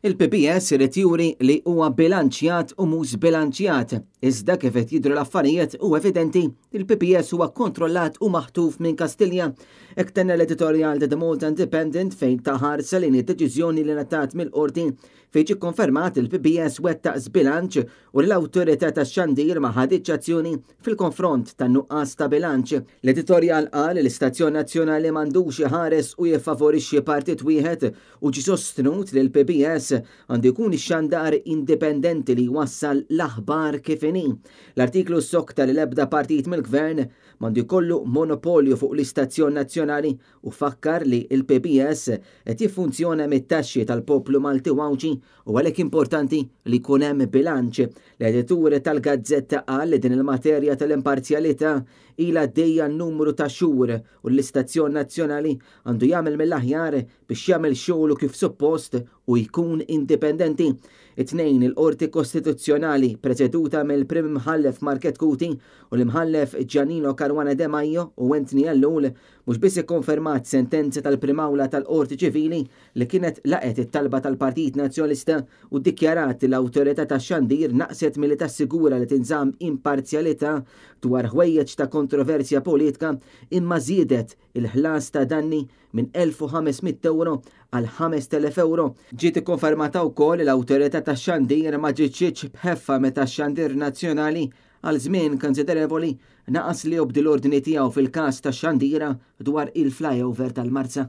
Il-PBS irid juri li huwa bilanċjat u mhux żbilanċjat. Iżda kif qed jidhru l-affarijiet hu evidenti li l-PBS huwa kkontrollat u maħtuf minn Kastilja. Hekk tenna l-editorjal ta' The Malta Independent fejn ta ħarsa lejn id-deċiżjoni li ngħatat mill-Qorti fejn ġie kkonfermat li l-PBS wettaq żbilanċ u li l-Awtorità tax-Xandir ma ħaditx azzjoni fil-konfront tan-nuqqas ta' bilanċ. L-editorjal qal li l-istazzjon nazzjonali m'għandux iħares u jiffavorixxi partit wieħed u ġie sostnut li l-PBS għandu jkun ix-xandar indipendenti li jwassal l-aħbar kif inhi. L-artiklu ssokta li l-ebda partit mill-Gvern m'għandu jkollu monopolju fuq l-istazzjon nazzjonali u fakkar li l-PBS qed jiffunzjona mit-taxxi tal-poplu Malti u Għawdxi u għalhekk importanti li jkun hemm bilanċ. L-editur tal-gazzetta qal li din il-materja tal-imparzjalità ilha għaddejja numru ta' xhur u l-istazzjon nazzjonali għandu jagħmel mill-aħjar biex jagħmel xogħlu kif suppost u jkun indipendenti. It-Tnejn, il-Qorti Kostituzzjonali, preseduta mill-Prim Imħallef Markette Cuti u l-Imħallef Giannino Caruana De Maio u Anthony Ellul, mhux biss ikkonfermat sentenza tal-Prim Awla tal-Qorti Ċivili li kienet laqgħet it-talba tal-Partit Nazzjonalista u ddikjarat li l-Awtorità tax-Xandir naqset milli tassigura li tinżamm imparzjalità dwar ħwejjeġ ta' kontroversja politka imma żiedet il-ħlas ta' danni minn 1,500 ewro għal 5,000 ewro. Ġiet ikkonfermata wkoll li l-Awtorità tax-Xandir ma aġixxietx b'ħeffa meta x-Xandir Nazzjonali għal żmien konsiderevoli naqas li jobdi l-ordni tiegħu fil-każ tax-xandira dwar il-flyover tal-Marsa.